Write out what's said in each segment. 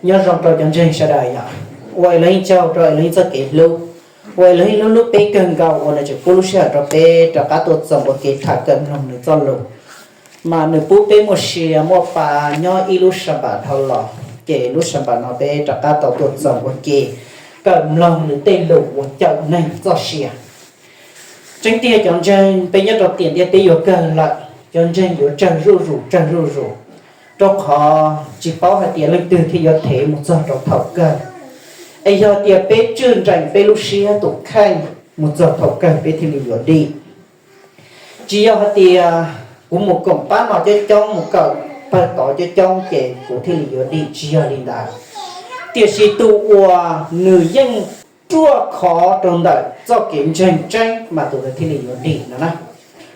Nyob zoo rau cov ntseeg sawv daws yom, ua Elohim tsaug rau Elohim txoj kev hlub, ua Elohim hlub hlub peb kawg nkaus uas nws tseem pub lub sij hawm rau peb rov qab tuaj txoos ua ke tham kawm mloog nws txoj lus. Mas nws pub peb muaj sia muaj pa nyob ib lub sij hawm dhau los, ces lub sij hawm no peb rov qab tau tuaj txoos ua ke kawm mloog nws tej lus uas cawm neeg txoj sia. Tseeb tiag cov ntseeg peb nyob rau tiam ntiaj teb yuav kawg lawm, cov ntseeg yuav tsawg zuj zus tsawg zuj zus, rau qhov tsis paub hais tias leej twg thiaj yuav thev mus txog rau thaum kawg. Es yog tias peb tswj nrees peb lub siab tus kheej mus txog thaum kawg peb thiaj li yuav dim. Tsis yog hais tias kuv mus koom pab no coob coob, mus kawm pawg tod coob coob ces kuv thiaj li yuav dim, tsis yog li ntawd. Tiam sis tus uas nws yeej ruaj khov rau ntawm txoj kev ntseeg tseeb mas tus ntawd thiaj li yuav dim no na.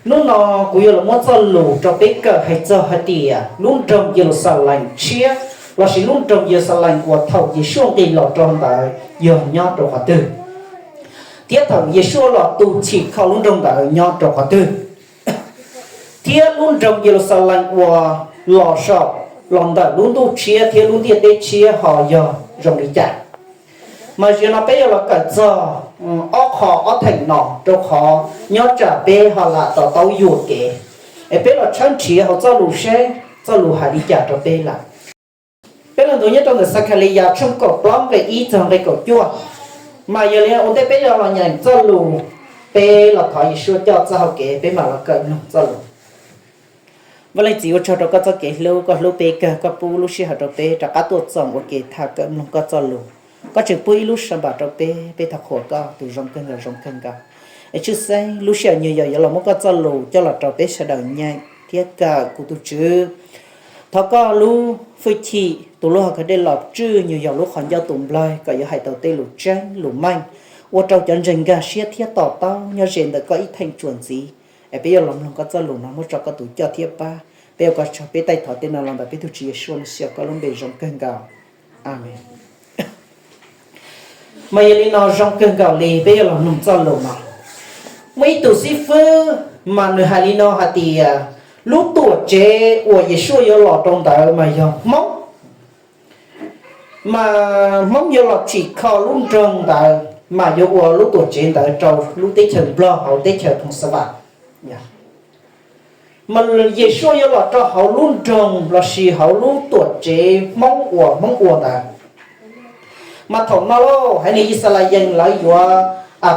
Hnub no kuv yuav los muab txoj lus rau peb kawm hais txog hais tias lub nroog Yeluxalees tshiab lossis lub nroog Yeluxalees uas thaum Yeshua nqis los rau ntawd yog nyob rau qhov twg, thiab thaum Yeshua los tus txhim kho lub nroog ntawd nyob rau qhov twg, thiab lub nroog Yeluxalees uas los saum los ntawm lub ntuj tshiab thiab lub ntiaj teb tshiab ho yog zoo li cas. Mas zaum no peb yuav los kawm txog ob qho ob theem no, rau qhov nyob tsam peb ho lam to taub yuam kev. Es peb los tshawb nrhiav hauv txoj lus seb txoj lus hais li cas rau peb lawm. Peb los ntuas nyob rau ntawm Xakhaliyas tshooj kaum plaub nqe ib txog nqe kaum cuaj. Mas yog li ua ntej peb yuav los nyeem txoj lus, peb los thov Yeshua coj txoj hau kev peb mam los kawm mloog txoj lus. Vaj Leej Txiv, ua tsaug rau koj txoj kev hlub, koj hlub peb kawg, koj pub lub sij hawm rau peb rov qab tuaj txoos ua ke tham kawm mloog koj txoj lus. Koj tseem pub ib lub sij hawm rau peb, peb thov qhuas koj tus zoo kawg nkaus, zoo kawg nkaus. Es tshwj xeeb lub sij hawm nyuag yaus yuav los muab koj txoj lus coj los rau peb sawv daws nyeem thiab kawm, kuv tus Tswv, thov koj lub hwj chim tus lub hauv khav dej los tswj nyuag yaus lub qhov ncauj tus nplaig kom yuav hais tau tej lus tseeb lus meej, ua rau cov ntseeg nkag siab thiab to taub nyob ze ntawm koj ib theem tsuas ntxiv. Es peb yuav los mloog koj txoj lus no, muab tso koj tus coj thiab pab. Peb ua koj tsaug, peb taij thov tej no los ntawm peb tus Tswv Yeshua Mexiyas koj lub npe zoo kawg nkaus. Amees. Mas yog li no zoo kawg nkaus li peb yuav los mloog txoj lus no. Muaj ib tug xib fwb mas nws hais li no hais tias lub tuam tsev uas Yeshua yuav los rau ntawd mas yog Hmoob. Mas Hmoob yuav los tsim kho lub nroog ntawd mas yuav ua lub tuam tsev ntawd rau lub teb chaws Nplog hauv teb chaws Thoos Xas Vas. Mas Yeshua yuav los rau hauv lub nroog lossis hauv lub tuam tsev Hmoob uas Hmoob ua ntawd. Mas thaum no lauj, haiv neeg Yixalayees lawv yuav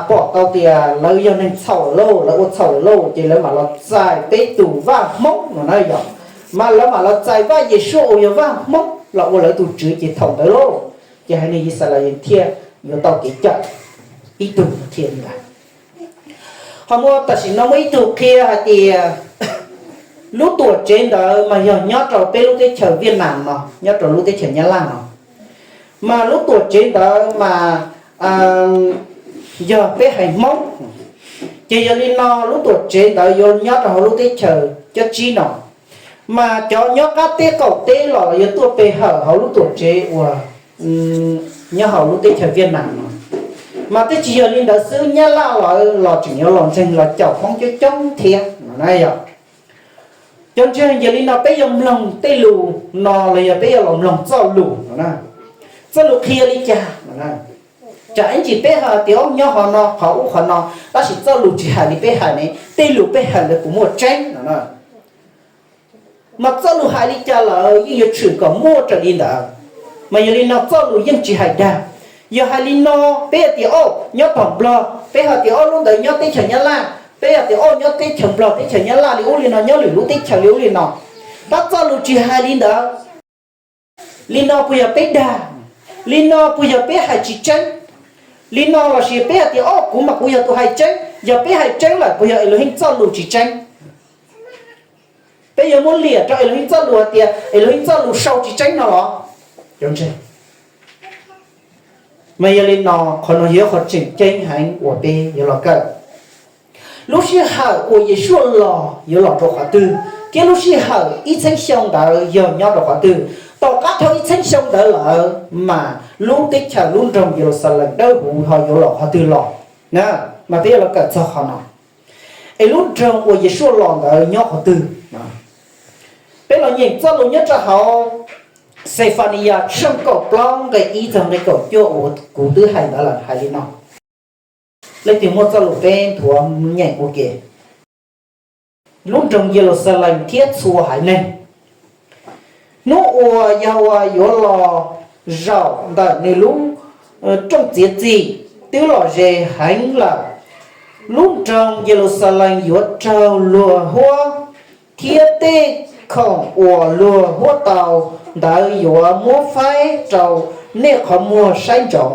pom tau tias lawv yog neeg txhaum lawm lauj, lawv ua txhaum lawm lauj, ces lawv mam los txais peb tus vaj Hmoob no na yog. Mas lawv mam los txais vaj Yeshua uas yog vaj Hmoob los ua lawv tus tswv ces thaum ntawd lauj, ces haiv neeg Yixalayees thiaj yuav tau kev cawm. Ib tug qhia li ntawd. Ho muaj tam sim no muaj ib tug qhia hais tias lub tuam tsev ntawd mas yog nyob rau peb lub teb chaws Viaj Nam no, nyob rau lub teb chaws Nyab Laj no. Mas lub tuam tsev ntawd mas yog peb haiv Hmoob. Ces yog li no lub tuam tsev ntawd yuav nyob rau hauv lub teb chaws Cob Tsib no. Mas cov nyob qab teb qaum teb los los yuav tuaj pe hawm hauv lub tuam tsev uas nyob hauv lub teb chaws Viaj Nam no. Mas twb tsis yog li ntawd xwb, Nyab Laj lawv los tseem yuav los ntseeg los caum Hmoob coob coob thiab no na yog. Cov ntseeg, yog li no peb yuav mloog tej lus no los yog peb yuav los mloog txoj lus no na. Txoj lus qhia li cas no na? Tsam ib ntsis peb hais tias nyob qhov no qhov ub qhov no, tab sis txoj lus tsis hais li peb hais ne, tej lus peb hais ntawd puas muaj tseeb no na? Mas txoj lus hais li cas lawm yeej yuav tshwm kom muaj raws li ntawd. Mas yog li no txoj lus yeej tsis hais dag. Yog hais li no, peb hais tias o nyob tom Nplog, peb hais tias o lub ntawd nyob teb chaws Nyab Laj, peb hais tias o nyob teb chaws Nplog teb chaws Nyab Laj li ub li no nyob lwm lub teb chaws li ub li no. Tab txoj lus tsis hais li ntawd. Li no puas yog peb dag? Li no puas yog peb hais tsis tseeb? Li no lossis peb hais tias o kuv mas kuv yog tus hais tseeb, yog peb hais tseeb lawm puas yog Elohim txoj lus tsis tseeb? Peb yuav muab liam rau Elohim txoj lus hais tias Elohim txoj lus sau tsis tseeb no los? Mas yog li no, qhov no yog qhov tseem ceeb heev uas peb yuav los kawm. Lub sij hawm uas Yeshua los yuav los rau qhov twg, thiab lub sij hawm ib txhiab xyoo ntawd yog nyob rau qhov twg? Tom qab dhau ib txhiab xyoo ntawd lawm mas lub teb chaws lub nroog Yeluxalees dawb huv ho yuav los qhov twg los? Mas peb yuav los kawm txog qhov no. Es lub nroog uas Yeshua los ntawd nyob qhov twg? Peb los nyeem txoj lus nyob rau hauv Xefaniyas tshooj kaum plaub nqe ib txog nqe kaum cuaj uas kuv twb hais ntawd lawm hais li no: Leej twg muaj txoj lus peb nthuav nyeem ua ke. Lub nroog Yeluxalees thiab txhua haiv neeg. Hnub uas Yehauvas yuav los zaum ntawm nws lub rooj txiav txim twb los ze heev lawm. Lub nroog Yeluxalees yuav raug luag huab, thiab tej khoom uas luag huab tau ntawd yuav muab faib rau nej qhov muag saib ntsoov.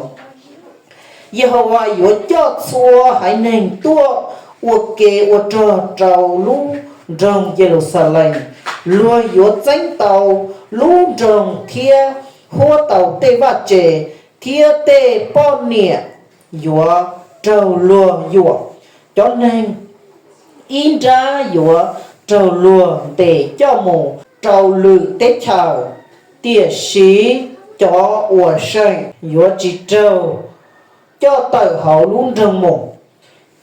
Yehauvas yuav coj txhua haiv neeg tuaj ua ke ua rog rau lub nroog Yeluxalees. Luag yuav txeeb tau lub nroog thiab huab tau tej vaj tse, thiab tej poj niam yuav raug luag yuam. Cov neeg ib nrab yuav raug luag ntes coj mus rau lwm teb chaws, tiam sis cov uas seem yuav tsis raug coj tawm hauv lub nroog mus.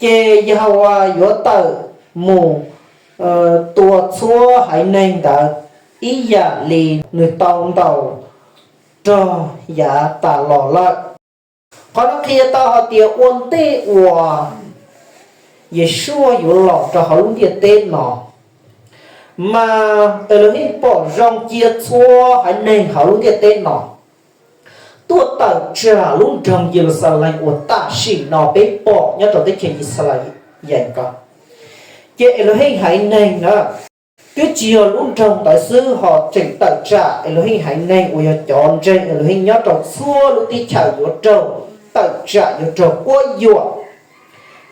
Ces Yehauvas yuav tawm mus tua txhua haiv neeg ntawd ib yam li nws tau ntaus rog yav tas los lawm. Qhov no qhia tau hais tias ua ntej uas Yeshua yuav los rau hauv lub ntiaj teb no, mas Elohim pom zoo cia txhua haiv neeg hauv lub ntiaj teb no tuaj tawm tsam lub nroog Yeluxalees uas tam sim no peb pom nyob rau teb chaws Yixalayees ko. Ces Elohim haiv neeg na, twb tsis yog lub nroog ntawd xwb ho tseem tawm tsam Elohim haiv neeg uas yog cov ntseeg Elohim nyob rau txhua lub teb chaws yuav raug tawm tsam, yuav raug quab yuam,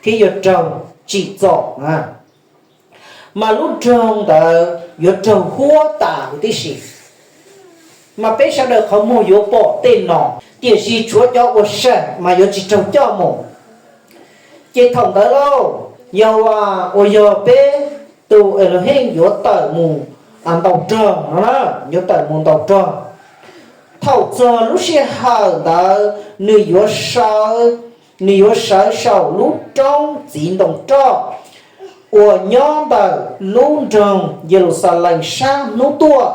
thiab yuav raug tsim txom na. Mas lub nroog ntawd yuav raug huab tas huv tib si. Mas peb sawv daws qhov muag yuav pom tej no, tiam sis tshuav cov uas seem mas yuav tsis raug coj mus. Ces thaum ntawd lauj, Yehauvas uas yog peb tus Elohim yuav tawm mus ntaus rog no na, yuav tawm mus ntaus rog. Thaum txog lub sij hawm ntawd nws yuav sawv, nws yuav sawv saum lub roob txiv ntoo roj uas nyob ntawm lub nroog Yeluxalees sab hnub tuaj,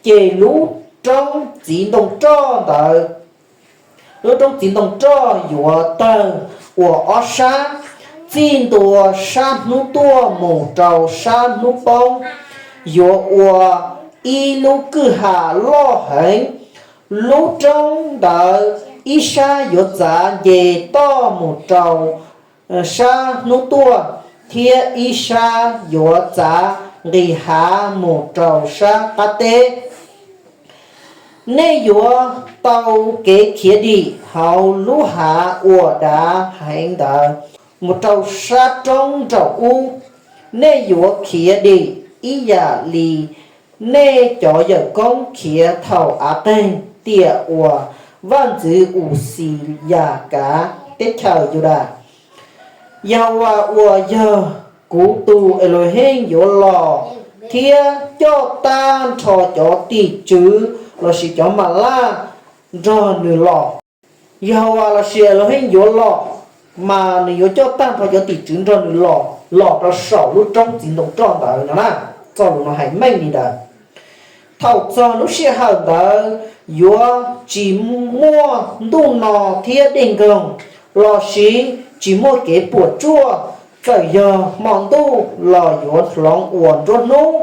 ces lub roob txiv ntoo roj ntawd, lub roob txiv ntoo roj yuav tawg ua ob sab, txij ntua sab hnub tuaj mus rau sab hnub poob, yuav ua ib lub kwj ha loj heev. Lub roob ntawd ib sab yuav txav nce toj mus rau sab hnub tuaj, thiab ib sab yuav txav nqis hav mus rau sab qab teb. Nej yuav tau kev khiav dim hauv lub hav uas dav heev ntawd mus rau sab roob nraum ub. Nej yuav khiav dim ib yam li nej cov yawm koob khiav thaum av qeeg tiam uas vaj ntxwv Uxiyas kav teb chaws Yudas. Yehauvas uas yog kuv tus Elohim yuav los thiab coj tag nrho cov tim tswv lossis cov mam laj nrog nws los. Yehauvas lossis Elohim yuav los, mas nws yuav coj tag nrho cov tim tswv nrog nws los, los rau saum lub roob txiv ntoo roj ntawd no na. Txoj lus no hais meej li ntawd. Thaum txog lub sij hawm ntawd yuav tsis muaj ntuj no thiab dej nkoog, lossis tsis muaj kev puas tsuaj. Txawm yog hmo ntuj los yuav hloov ua nruab hnub,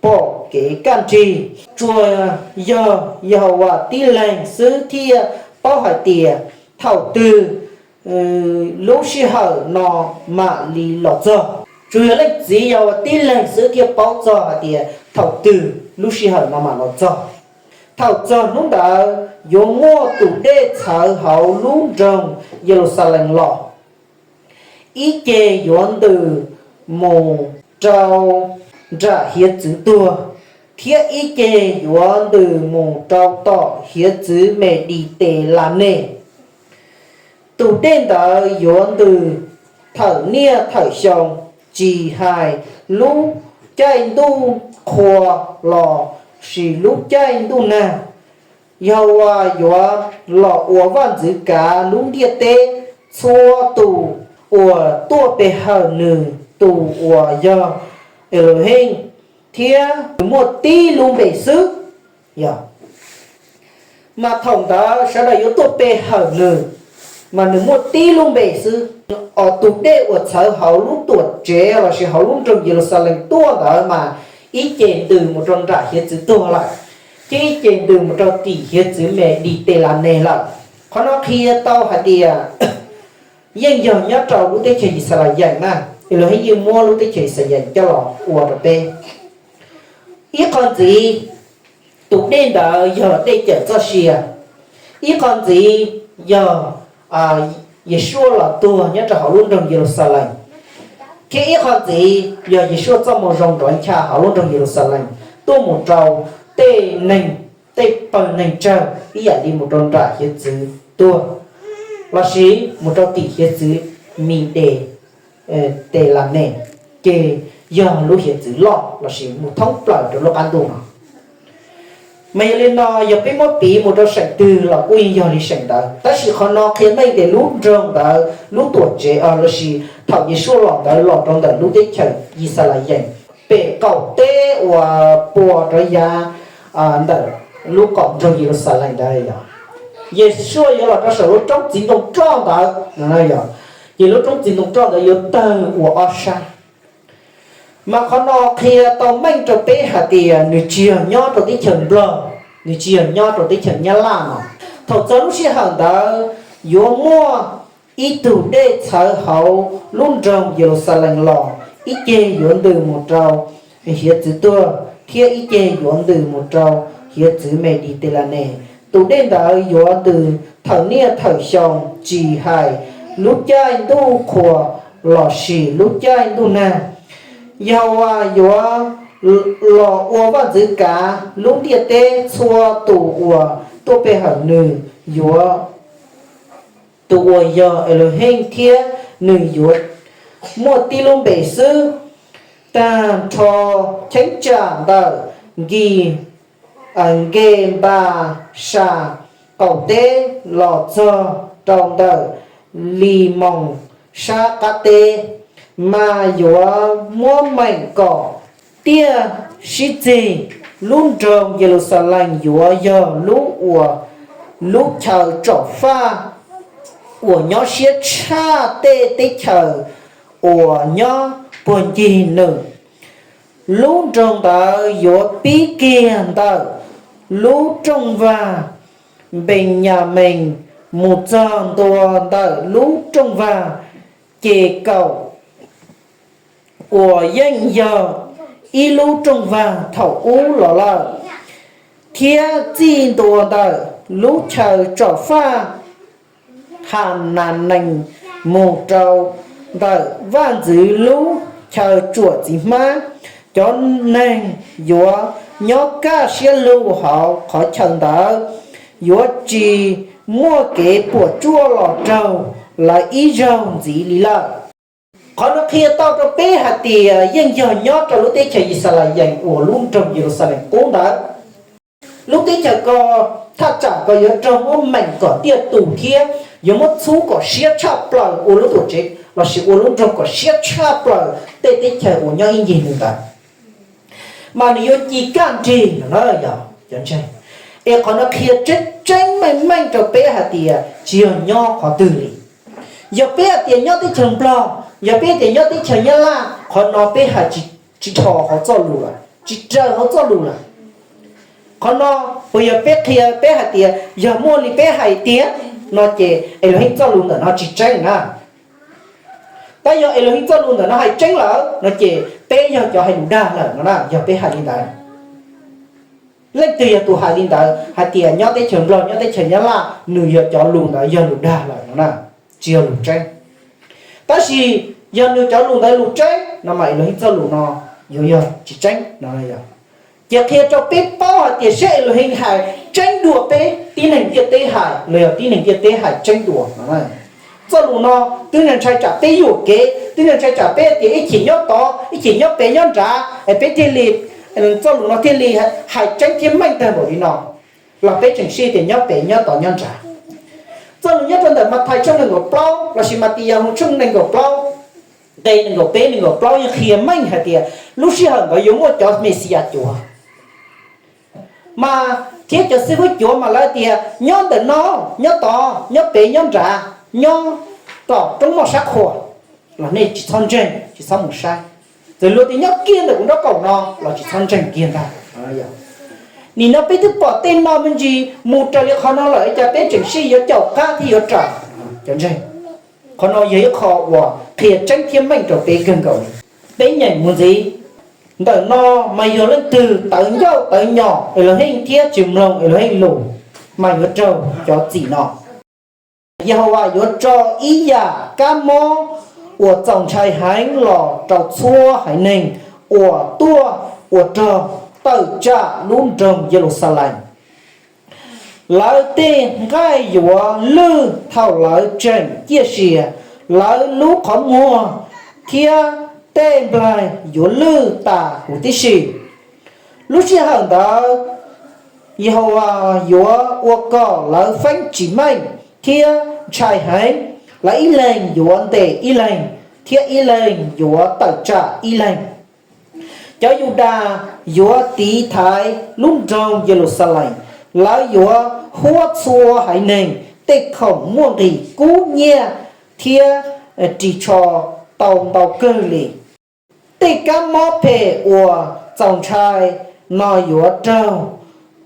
pom kev kaj nrig. Tsuas yog Yehauvas tib leeg xwb thiaj paub hais tias thaum twg lub sij hawm no mam li los txog. Tsuas yog leej txiv Yehauvas tib leeg xwb thiaj paub txog hais tias thaum twg lub sij hawm no mam los txog. Thaum txog hnub ntawd yuav muaj tus dej txhawv hauv lub nroog Yeluxalees los. Ib ce yuav ntws mus rau nram hiav txwv tuag, thiab ib ce yuav ntws mus rau tom hiav txwv Meditelanes. Tus dej ntawd yuav ntws thawm niaj thawm xyoo, tsis hais lub caij ntuj qhua lossis lub caij ntuj nag. Yehauvas yuav los ua vaj ntxwv kav lub ntiaj teb. Txhua tus uas tuaj pe hawm nws tus uas yog Elohim thiab nws muaj tib lub npe xwb, yog Mas thaum ntawd sawv daws yuav tuaj pe hawm nws, mas nws muaj tib lub npe xwb. Os, tus dej uas txhawv hauv lub tuam tsev lossis hauv lub nroog Yeluxalees tuaj ntawd mas ib ce ntws mus rau nram hiav txwv tuag lawm, thiab ib ce ntws mus rau tim hiav txwv Meditelanes lawm. Qhov no qhia tau hais tias yeej yog nyob rau lub teb chaws Yixalayees na, es luag yeej muab lub teb chaws Yixalayees coj los ua rau peb. Ib qho ntxiv, tus dej ntawd yog dej cawm txoj sia. Ib qho ntxiv yog Yesuas los tuag nyob rau hauv lub nroog Yeluxalees, thiab ib qho ntxiv yog Yesuas txoj moo zoo nrov ncha hauv lub nroog Yeluxalees tuaj mus rau tej neeg, tej pawg neeg tsawg ib yam li mus rau nram hiav txwv tuag lossis mus rau tim hiav txwv Midetelanes, ces yog lub hiav txwv loj lossis mus thoob plaws rau lub qab ntuj no. Mas yog li no yog peb muab piv mus rau seem twg los kuj yeej yog li seem ntawd, tab sis qhov no qhia meej tias lub nroog ntawd lub tuam tsev lossis thaum Yesuas los ntawd los rau ntawm lub teb chaws Yixalayees pem qaum teb uas puas rov yav ntawm lub qaum nroog Yeluxalees ntawd yog Yesuas yuav los rau saum lub roob txiv ntoo roj ntawd, ces lub roob txiv ntoo roj ntawd yuav tawg ua ob sab. Mas qhov no qhia tau meej rau peb hais tias nws tsis yog nyob rau teb chaws Nplog, nws tsis yog nyob rau teb chaws Nyab Laj no. Thaum txog lub sij hawm ntawd yuav muaj ib tug dej txhawv hauv lub nroog Yeluxalees los, ib ceg yuav ntws mus rau hiav txwv tuag thiab ib ceg yuav ntws mus rau hiav txwv Meditelanes. Tus dej ntawd yuav ntws thawm niaj thawm xyoo, tsis hais lub caij ntuj qhua lossis lub caij ntuj nag. Yahawas yuav los ua vaj ntxwv kav lub ntiaj teb. Txhua tus uas tuaj pe hawm nws yuav, tus uas yog Elohim thiab nws yuav muaj tib lub npe xwb. Tag nrho cheeb tsam ntawm Nkis Nkenpasas qaum teb los txog rau ntawm Limoos sab qab teb, mas yuav muab meem kom tiaj sib txig. Lub nroog Yeluxalees yuav yog lub uas lub chaw tsom faj uas nyob siab tshaj tej teb chaws uas nyob puag ncig nws. Lub nroog ntawd yuav pib kiag ntawm lub rooj vag Npeenyamees mus txog ntua ntawm lub rooj vag ces kaum uas yeej yog ib lub rooj vag thaum ub los lawm, thiab txij ntua ntawm lub chaw tsom faj Hananees mus rau ntawm vaj ntxwv lub chaw tsuam txiv hmab. Cov neeg yuav nyob kaj siab lug hauv qhov chaw ntawd, yuav tsis muaj kev puas tsuaj los raug lawv ib zaug ntxiv li lawm. Qhov no qhia tau rau peb hais tias yeej yog nyob rau lub teb chaws Yixalayees uas lub nroog Yeluxalees qub ntawd. Lub teb chaws ko thaj tsam ko yuav raug muab meem kom tiaj tus thiab yuav muab txhub kom siab tshaj plaws ua lub tuam tsev lossis ua lub nroog kom siab tshaj plaws tej teb chaws uas nyob ib ncig nws ntawd, mas nws yuav ci kaj nrig no na yog cov ntseeg. Es qhov no qhia tseeb tseeb meej meej rau peb hais tias tsis yog nyob qhov twg li. Yog peb hais tias nyob teb chaws Nplog, yog peb hais tias nyob teb chaws Nyab Laj, qhov no peb hais tsis dhos hauv txoj lus lawm, tsis raws hauv txoj lus lawm. Qhov no puas yog peb qhia peb hais tias yog muaj li peb hais tiag no ces Elohim txoj lus ntawm no tsis tseeb na. Tab yog Elohim txoj lus ntawm no hais tseeb lawm no ces peb yog cov hais lus dag lawm no na yog peb hais li ntawd. Leej twg yog tus hais li ntawd hais tias nyob teb chaws Nplog nyob teb chaws Nyab Laj nws yog cov lus ntawd yog lus dag lawm no na, tsis yog lus tseeb. Tab sis yog nws cov lus ntawd lus tseeb no mas Elohim txoj lus no yuav yog tsis tseeb no. Ces qhia rau peb paub hais tias seb Elohim hais tseeb dua peb tib neeg ntiaj teb hais los yog tib neeg ntiaj teb hais tseeb dua no. Txoj lus no twb ntshai tsam peb yuam kev, twb ntshai tsam peb tias ib chim nyob tod ib chim nyob pem nyob nrad es peb thiaj li, txoj lus no thiaj li hais tseeb thiab meej tag npaum li no, los peb tseem sij tias nyob pem nyob tod nyob nrad. Txoj lus nyob rau ntawm Mathais tshooj nees nkaum plaub lossis Matiyahoo tshooj nees nkaum plaub, nqe nees nkaum peb nees nkaum plaub yeej qhia meej hais tias lub sij hawm ntawd yuav muaj cov Mexiyas cuav. Mas Thiab cov xib fwb cuav mas lawv tias, nyob ntawm no, nyob tod, nyob pem, nyob nrad, nyob tom roob moj sab qhua, los nej tsis txhob ntseeg, tsis txhob mus saib. Txawm luag tias nyob kiag ntawm kuv nraub qaum no los tsis txhob ntseeg kiag ntag. Nim no peb twb pom tej no me ntsis mus raws li qhov no lawm, cas peb tseem sij yuav caum qab thiab yuav raws cov ntseeg? Qhov no yog ib qho uas qhia tseeb thiab meej rau peb kawg nkaus li. Peb nyeem mus ntxiv, ntawm no mas yog leej twg tawv ncauj tawv nyom Elohim thiab tsis mloog Elohim lus, mas yuav raug cov txim no. Yehauvas yuav tso ib yam kab mob uas txaus ntshai heev los rau txhua haiv neeg uas tuaj ua rog tawm tsam lub nroog Yeluxalees. Lawv tej nqaij yuav lwj thaum lawv tseem ciaj sia, lawv lub qhov muag thiab tej nplaig yuav lwj tas huv tib si. Lub sij hawm ntawd Yehauvas yuav ua kom lawv feeb tsis meej thiab ntshai heev, lawv ib leeg yuav ntes ib leeg, thiab ib leeg yuav tawm tsam ib leeg. Cov Yudas yuav tiv thaiv lub nroog Yeluxalees, lawv yuav huab txhua haiv neeg tej khoom muaj nqis kub nyiaj thiab ris tsho tau ntau kawg li. Tej kab mob phem uas txaus ntshai no yuav raug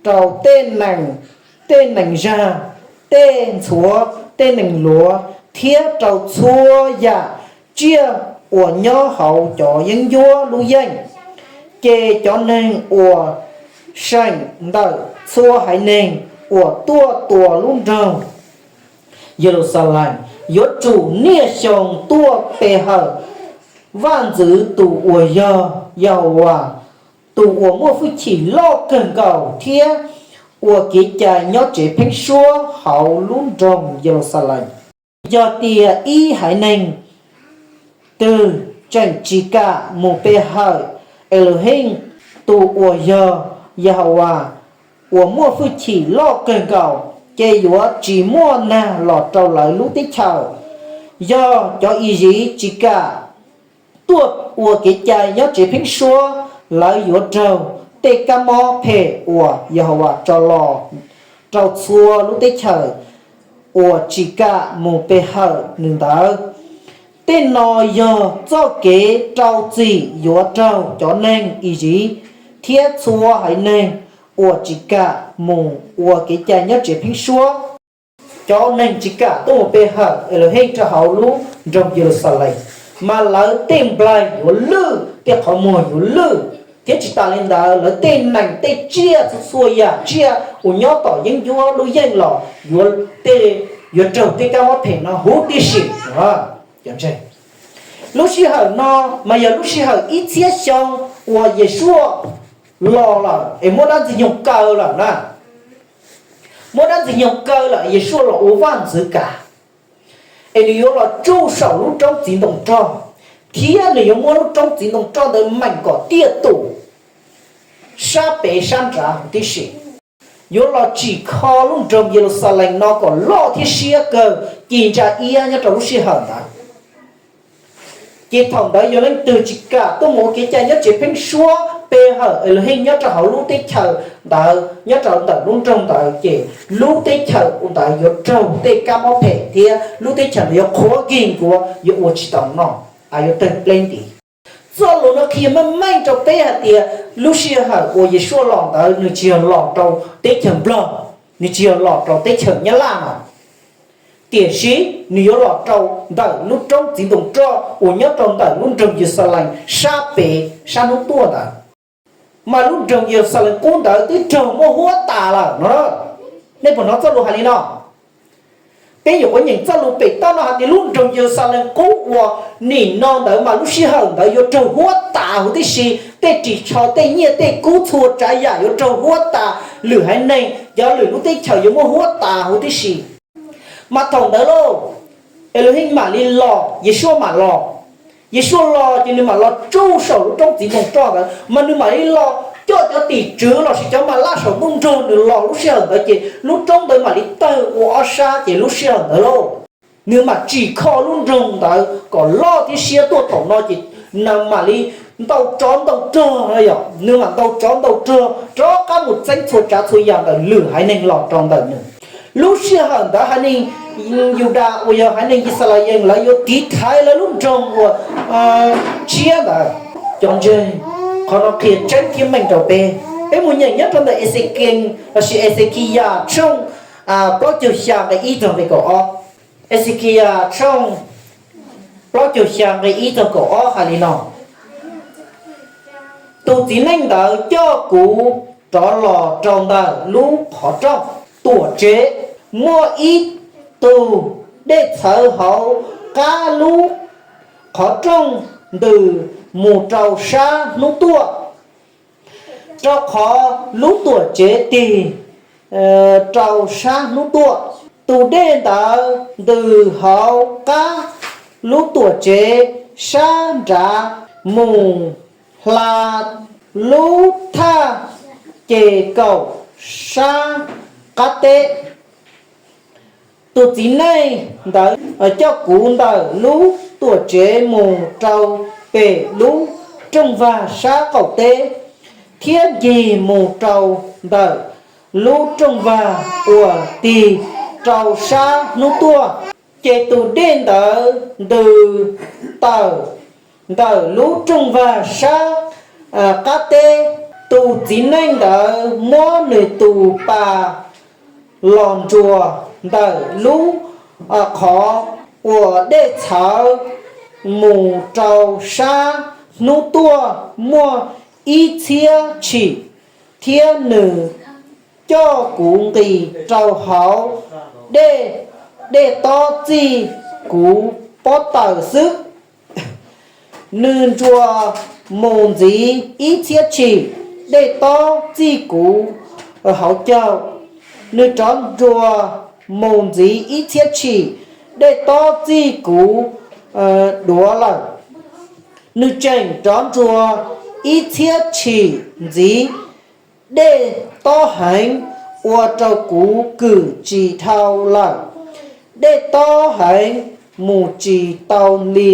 rau tej nees zag, tej ntxhuav, tej nees luav, thiab rau txhua yam tsiaj uas nyob hauv cov yeeb ncuab lub yeej. Ces cov neeg uas seem ntawm txhua haiv neeg uas tuaj tua lub nroog Yeluxalees yuav tsum niaj xyoo tuaj pe hawm vaj ntxwv tus uas yog Yehauvas, tus uas muaj hwj chim loj kawg nkaus thiab ua kev cai nyob tsev pheeb suab hauv lub nroog Yeluxalees. Yog tias ib haiv neeg twg tseem tsis kam mus pe hawm Elohim, tus uas yog Yehauvas uas muaj hwj chim loj kawg nkaus, ces yuav tsis muaj nag los rau lawv lub teb chaws. Yog cov Iziv tsis kam tuaj ua kev cai nyob tsev pheeb suab, lawv yuav raug tej kab mob phem uas Yehauvas tso los rau txhua lub teb chaws uas tsis kam mus pe hawm nws ntawd. Tej no yog txoj kev rau txim yuav raug cov neeg Iziv thiab txhua haiv neeg uas tsis kam mus ua kev cai nyob tsev pheeb suab. Cov neeg tsis kam tuaj mus pe hawm Elohim rau hauv lub nroog Yeluxalees, mas lawv tej nplaig yuav lwj, tej qhov muag yuav lwj, thiab tsis tas li ntawd lawv tej nees tej tsiaj txhua txhua yam tsiaj uas nyob tom yeeb ncuab lub yeej los yuav raug tej kab mob phem no huv tib si. Lub sij hawm no mas yog lub sij hawm ib txhiab xyoo uas Yesuas los lawm es muab dab ntxwg nyoog kaw lawm na. Muab dab ntxwg nyoog kaw lawm Yesuas los ua vaj ntxwv kav, es nws yuav los tsuj saum lub roob txiv ntoo roj, thiab nws yuav muab lub roob txiv ntoo roj ntawd meem kom tiaj tus sab pem sab nrad huv tib si. Yuav los tsim kho lub nroog Yeluxalees no kom loj thiab siab kawg ci ntsa iab nyob rau lub sij hawm ntawd. Ces thaum ntawd yog leej twg tsis kam tuaj mus ua kev cai nyob tsev pheeb suab pe hawm Elohim nyob rau hauv lub teb chaws ntawd, nyob rau ntawm lub nroog ntawd, ces lub teb chaws ntawd yuav raug tej kab mob phem thiab lub teb chaws ntawd yuav qhuav kig nkuav, yuav ua tsis tau noj, yuav tawg pleb nti. Txoj lus no qhia meej meej rau peb hais tias lub sij hawm uas Yesuas los ntawd nws tsis yog los rau teb chaws Nplog, nws tsis yog los rau teb chaws Nyab Laj no, tiam sis nws yuav los rau ntawm lub roob txiv ntoo roj uas nyob rau ntawm lub nroog Yeluxalees sab pem sab hnub tuaj ntawd. Mas lub nroog Yeluxalees qub ntawd twb raug muab huab tas lawm no. Nej puas hnov txoj lus hais li no? Peb nyuam qhuav nyeem txoj lus pem toj no hais tias lub nroog Yeluxalees qub uas nim no ntawd mas lub sij hawm ntawd yuav raug huab tas huv tib si, tej ris tsho, tej nyiaj tej kub txhua tsav yam yuav raug huab tas, lwm haiv neeg, cov lwm lub teb chaws yuav muab huab tas huv tib si. Mas thaum ntawd lauj, Elohim mam li los, Yesuas mam los. Yesuas los ces nws mam los tsuj saum lub roob txiv ntoo roj ntawd, mas nws mam li los coj cov tim tswv lossis cov mas laj saum ntuj nrog nws los lub sij hawm ntawd, ces lub roob ntawd mam li tawg ua ob sab, ces lub sij hawm ntawd lauj, nws mam tsim kho lub nroog ntawd kom loj thiab siab tuaj thaum no, ces nws mam li ntaus tsov ntaus rog, yog nws mam ntaus tsov ntaus rog rov qab mus txeeb txhua tsav txhua yam ntawm lwm haiv neeg los rau ntawm nws. Lub sij hawm ntawd haiv neeg Yudas uas yog haiv neeg Yixalayees lawv yuav tiv thaiv lawv lub nroog uas tshiab ntawd. Cov ntseeg, qhov no qhia tseeb thiab meej rau peb. Peb mus nyeem nyob rau ntawm Exekees lossis Exekiyas tshooj plaub caug xya nqe ib txog nqe kaum ob. Exekiyas tshooj plaub caug xya nqe ib txog kaum ob hais li no: Tus txiv neej ntawd coj kuv rov los rau ntawm lub qhov rooj tuam tsev, muaj ib tug dej txhawv hauv qab lub qhov rooj ntws mus rau sab hnub tuaj, rau qhov lub tuam tsev tig rau sab hnub tuaj. Tus dej ntawd ntws hauv qab lub tuam tsev sab nrad mus hla lub thaj ces kaum sab qab teb. Tus txiv neej ntawd coj kuv ntawm lub tuam tsev mus rau pem lub rooj vag sab qaum teb, thiab ncig mus rau ntawm lub rooj vag uas tig rau sab hnub tuaj. Ces tus dej ntawd ntws tawm ntawm lub rooj vag sab qab teb. Tus txiv neej ntawd muab nws tus pas los ntsuas ntawm lub qhov uas dej txhawv mus rau sab hnub tuaj muaj ib txhiab tshim, thiab nws coj kuv nqis rau hauv dej, dej tob txij kuv pob taws xwb. Nws ntsuas mus ntxiv ib txhiab tshim, dej tob txij kuv hauv caug. Nws rov ntsuas mus ntxiv ib txhiab tshim, dej tob txij kuv duav lawm. Nws tseem rov ntsuas ib txhiab tshim ntxiv, dej tob heev ua rau kuv kwm tsis dhau lawm. Dej tob heev mus tsis tau li,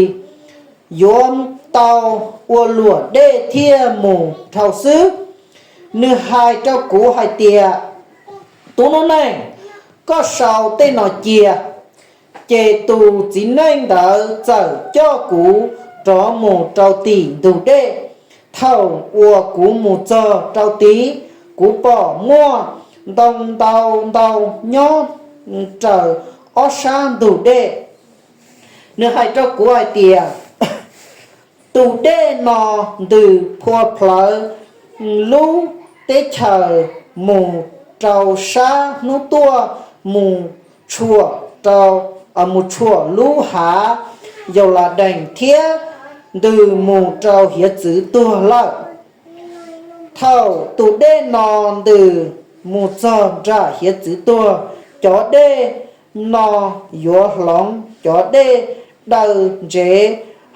yuav tau ua luam dej thiaj mus dhau xwb. Nws hais rau kuv hais tias, Tus noob neej, koj sau tej no cia. Ces tus txiv neej ntawd txawm coj kuv rov mus rau tim ntug dej. Thaum uas kuv mus txog rau tid, kuv pom muaj ntoo ntau ntau nyob raws ob sab ntug dej. Nws hais rau kuv hais tias, Tus dej no ntws phua plawv lub teb chaws mus rau sab hnub tuaj, mus tshuam rau, mus tshuam lub hav Yauladees thiab ntws mus rau hiav txwv tuag lawm. Thaum tus dej no ntws mus txog nram hiav txwv tuag, cov dej no yuav hloov cov dej daw ntsev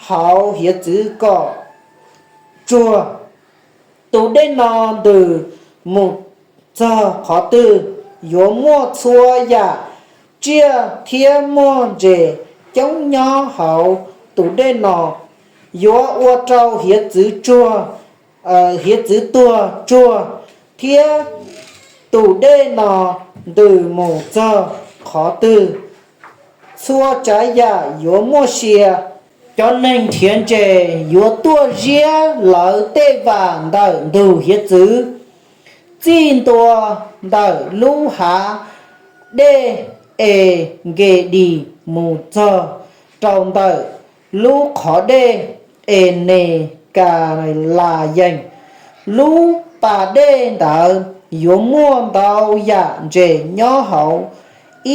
hauv hiav txwv kom tsuag. Tus dej no ntws mus txog qhov twg, yuav muaj txhua yam tsiaj thiab muaj ntses coob nyob hauv tus dej no. Yuav ua rau hiav txwv tsuag, hiav txwv tuag tsuag, thiab tus dej no ntws mus txog qhov twg, txhua tsav yam yuav muaj sia. Cov neeg nrhiav ntses yuav tuaj ziab lawv tej vas ntawm ntug hiav txwv, txij ntua ntawm lub hav dej Engedis mus txog rau ntawm lub qhov dej Enekalayees. Lub pas dej ntawd yuav muaj ntau yam ntses nyob hauv,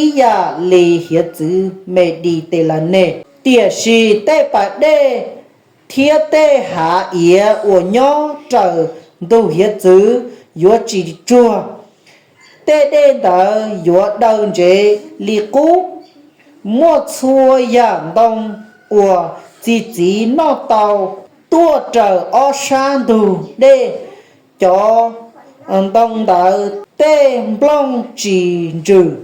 ib yam li hiav txwv Meditelanes. Tiam sis tej pas dej thiab tej hav iav uas nyob raws ntug hiav txwv yuav tsis tsuag. Tej dej ntawd yuav daw ntsev li qub. Muaj txhua yam ntoo uas txi txiv noj tau tuaj raws ob sab ntug dej. Cov ntoo ntawd tej nplooj tsis ntsws,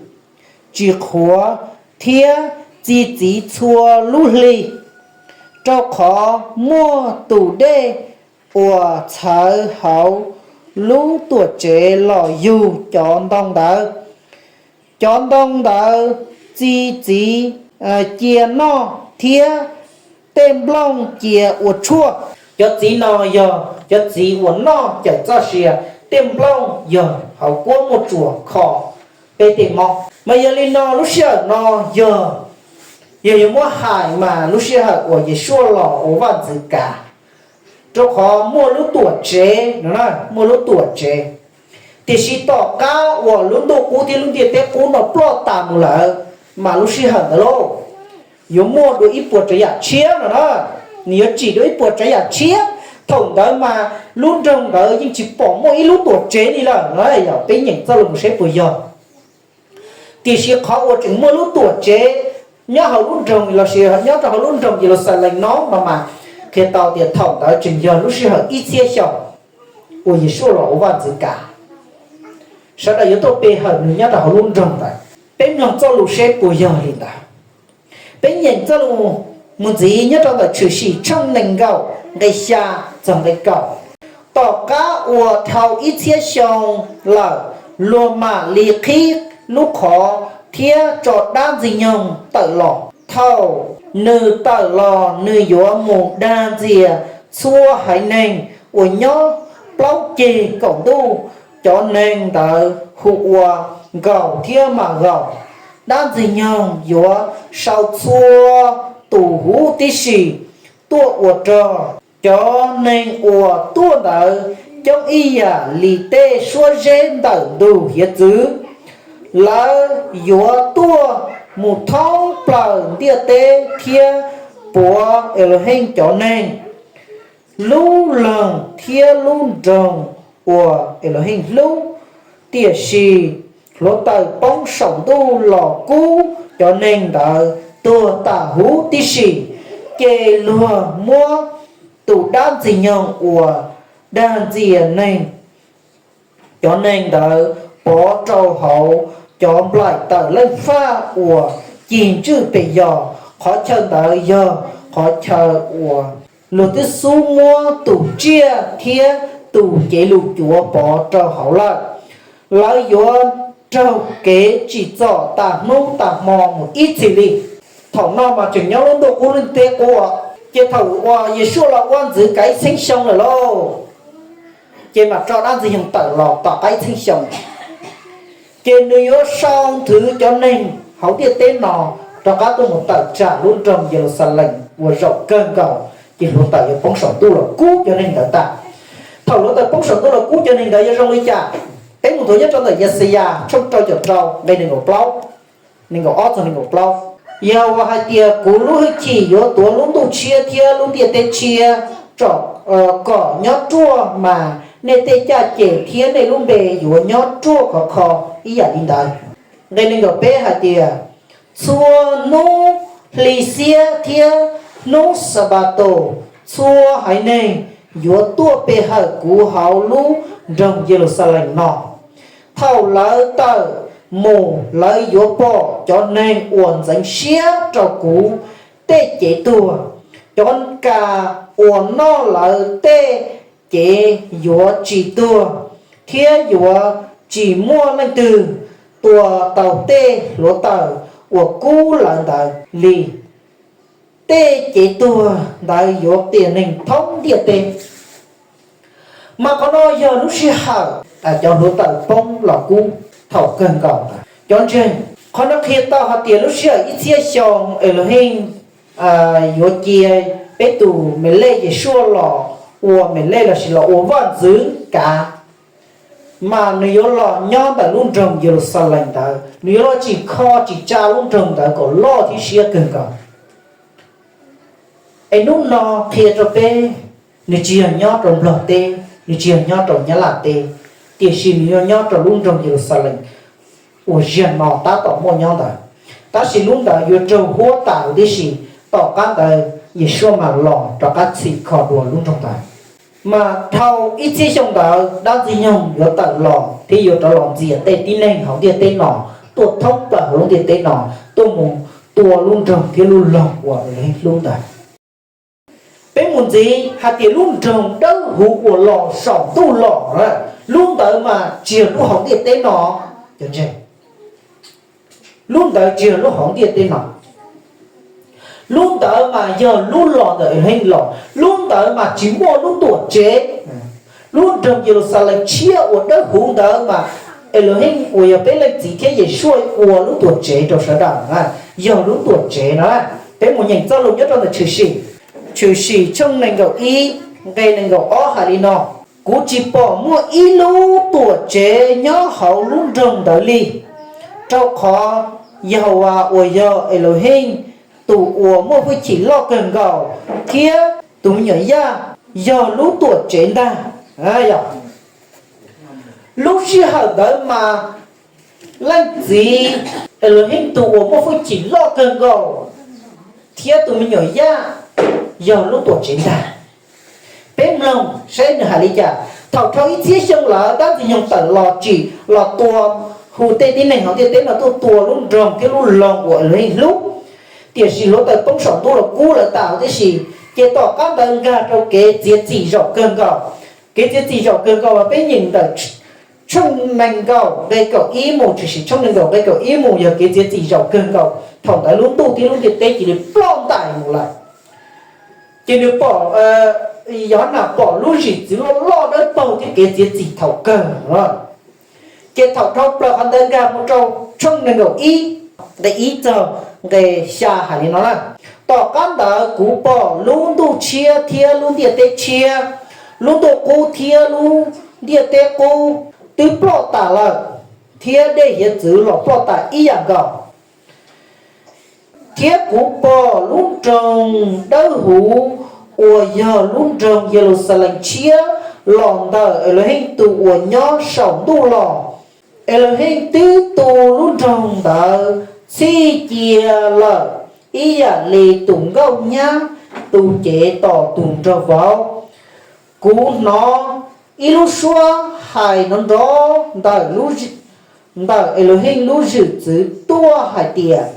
tsis qhuav, thiab txi txiv txhua lub hli, rau qhov muaj tus dej uas txhawv hauv lub tuam tsev los yug cov ntoo ntawd. Cov ntoo ntawd txi txiv cia noj thiab tej nplooj cia ua tshuaj. Cov txiv no yog cov txiv uas noj cawm txoj sia, tej nplooj yog hauv kuab muaj tsuas kho peb tej mob. Mas yog li no lub sij hawm no yog, yog yuav muab hais mas lub sij hawm uas Yesuas los ua vaj ntxwv kav, rau qhov muaj lub tuam tsev no, muaj lub tuam tsev. Tiam sis tom qab uas lub ntuj qub thiab lub ntiaj teb qub no ploj tas mus lawm, mas lub sij hawm ntawd lauj, yuav muaj dua ib puas tsav yam tshiab no na. Nws yuav tsim dua ib puas tsav yam tshiab. Thaum ntawd mas lub nroog ntawd yeej tsis pom muaj ib lub tuam tsev li lawm no. Yog peb nyeem txoj lus mus seb puas yog. Tiam sis qhov uas tseem muaj lub tuam tsev nyob hauv lub nroog lossis nyob rau hauv lub nroog Yeluxalees no no mas qhia tau tias thaum ntawd tseem yog lub sij hawm ib txhiab xyoo uas Yesuas los ua vaj ntxwv kav. Sawv daws yuav tuaj pe hawm nws nyob rau hauv lub nroog ntawd. Peb mloog txoj lus seb puas yog li ntawd. Peb nyeem txoj lus mus ntxiv nyob rau ntawm Tshwm Sim tshooj nees nkaum nqe xya txog nqe kaum. Tom qab uas dhau ib txhiab xyoo lawm, luag mam li qhib lub qhov thiab tso dab ntxwg nyoog tawm los. Thaum nws tawm los, nws yuav mus dag ntxias txhua haiv neeg uas nyob plaub ceg kaum ntuj. Cov neeg ntawd hu ua Nkaus thiab Magaus. Dab ntxwg nyoog yuav sau txhua tus huv tib si tuaj ua rog. Cov neeg uas tuaj ntawd coob ib yam li tej suab zeb ntawm ntug hiav txwv. Lawv yuav tuaj mus thoob plaws ntiaj teb thiab puav Elohim cov neeg lub loog thiab lub nroog uas Elohim hlub. Tiam sis hluav taws poob saum ntuj los kub cov neeg ntawd tuag tas huv tib si. Ces luag muab tus dab ntxwg nyoog uas dag ntxias neeg, cov neeg ntawd pov rau hauv cov nplaim tawm leej faj uas cig ntswj pes yos. Qhov chaw ntawd yog qhov chaw uas luag twb xub muab tus tsiaj thiab tus cev lus cuav pov rau hauv lawm. Lawv yuav raug kev tsim txom tas hnub tas hmo mus ib txhis li. Thaum no mas tseem nyob lub ntuj qub lub ntiaj teb qub, ces thaum uas Yesuas los ua ntxwv kav ib txhiab xyoo lawm lauj, ces mam tso dab ntxwg nyoog tawm los tom qab ib txhiab xyoo. Ces nws yuav sau nthwv cov neeg hauv ntiaj teb no rov qab tuaj mus tawm tsam lub nroog Yeluxalees uas zaum kawg nkaus, ces hluav taws yuav poob saum ntuj los kub cov neeg ntawd tas. Thaum hluav taws poob saum ntuj los kub cov neeg ntawd yuav zoo li cas? Peb mus nthuav nyob rau ntawm Yaxayas tshooj rau caum rau nqe nees nkaum plaub, nees nkaum ob txog nees nkaum plaub. Yog uas hais tias kuv lub hwj chim yuav tuav lub ntuj tshiab thiab lub ntiaj teb tshiab, kom nyob ruaj, mas nej tej caj ces thiab nej lub npe yuav nyob ruaj khov kho ib yam li ntawd. Nqe nees nkaum peb hais tias, txhua hnub hli xiab thiab hnub Xanpataus txhua haiv neeg yuav tuaj pe hawm kuv hauv lub nroog Yeluxalees no. Thaum lawv tawm mus, lawv yuav pom cov neeg uas ntxeev siab rau kuv tej cev tuag. Cov kas uas noj lawv tej cev yuav tsis tuag, thiab yuav tsis muaj leej twg tua tau tej hluav taws uas kub lawv ntawd li. Tej cev tuag ntawd yuav qias neeg thoob ntiaj teb. Mas qhov no yog lub sij hawm cov hluav taws poob los kub thaum kawg nkaus ntawd. Cov ntseeg, qhov no qhia tau hais tias lub sij hawm ib txhiab xyoo Elohim yuav cia peb tus Melej Yesuas los ua Melej lossis los ua vaj ntxwv kav, mas nws yuav los nyob ntawm lub nroog Yeluxalees ntawd. Nws yuav los tsim kho tsim tsa lub nroog ntawd kom loj thiab siab kawg nkaus. Es hnub no qhia rau peb, nws tsis yog nyob rau Nplog teb, nws tsis yog nyob rau Nyab Laj teb, tiam sis nws yuav nyob rau lub nroog Yeluxalees uas zaum no tab tom muaj nyob ntawd. Tab sis lub ntawd yuav raug huab tas huv tib si, tom qab ntawd Yesuas mam los rov qab txhim kho dua lub nroog ntawd. Mas dhau ib txhiab xyoo ntawd dab ntxwg nyoog yuav tawm los thiab yuav rov los ntxias tej tib neeg hauv ntiaj teb no tuaj thoob plaws hauv lub ntiaj teb no, tuaj mus tua lub nroog thiab lub loog uas Elohim hlub ntawd. Peb mus ntxiv hais tias lub nroog dawb huv uas los saum ntuj los, lub ntawd mas tsis yog lub hauv ntiaj teb no. Lub ntawd tsis yog lub hauv ntiaj teb no. Lub ntawd mas yog lub los ntawm Elohim los, lub ntawd mas tsis muaj lub tuam tsev. Lub nroog Yeluxalees tshiab uas dawb huv ntawd mas Elohim uas yog peb leej txiv thiab Yeshua ua lub tuam tsev rau sawv daws, yog lub tuam tsev no. Peb mus nyeem txoj lus nyob rau ntawm Tshwm Sim, Tshwm Sim tshooj nees nkaum ib, nqe nees nkaum ob hais li no: Kuv tsis pom muaj ib lub tuam tsev nyob hauv lub nroog ntawd li, rau qhov Yehauvas uas yog Elohim, tus uas muaj hwj chim loj kawg nkaus, thiab tus me nyuam yaj yog lub tuam tsev ntag. Lub sij hawm ntawd mas leej txiv Elohim tus uas muaj hwj chim loj kawg nkaus thiab tus me nyuam yaj yog lub tuam tsev ntag. Peb mloog saib nws hais li cas. Thaum dhau ib txhiab xyoo lawm, dab ntxwg nyoog tawm los tsim los tua, hu tej tib neeg hauv ntiaj teb no tuaj tua lub nroog thiab lub loog uas Elohim hlub. Tiam sis hluav taws poob saum ntuj los kub lawv tas huv tib si. Ces tom qab ntawd nkag rau kev txiav txim zaum kawg nkaus. Kev txiav txim zaum kawg nkaus mas peb nyeem ntawm tshooj nees nkaum nqe kaum ib mus, Tshwm Sim tshooj nees nkaum nqe kaum ib mus yog kev txiav txim zaum kawg nkaus. Thaum ntawd lub ntuj thiab lub ntiaj teb cia li ploj ntais mus lawm. Ces nws pom, Yauhas pom lub zwm txwv loj loj dawb paug thiab kev txiav txim thaum kawg. Ces thaum dhau plaws qhov ntawd nkag mus rau tshooj nees nkaum ib, nqe ib txog nqe xya hais li no na: Tom qab ntawd kuv pom lub ntuj tshiab thiab lub ntiaj teb tshiab, lub ntuj qub thiab lub ntiaj teb qub twb ploj tas lawm, thiab dej hiav txwv los ploj tas ib yam nkaus. Thiab kuv pom lub nroog dawb huv uas yog lub nroog Yeluxalees tshiab los ntawm Elohim tus uas nyob saum ntuj los. Elohim twb tu lub nroog ntawd txhij cia lawm ib yam li tus nkauj nyab tu cev tos tus nraug vauv. Kuv hnov ib lub suab hais nrov nrov ntawm Elohim lub zwm txwv tuaj hais tias: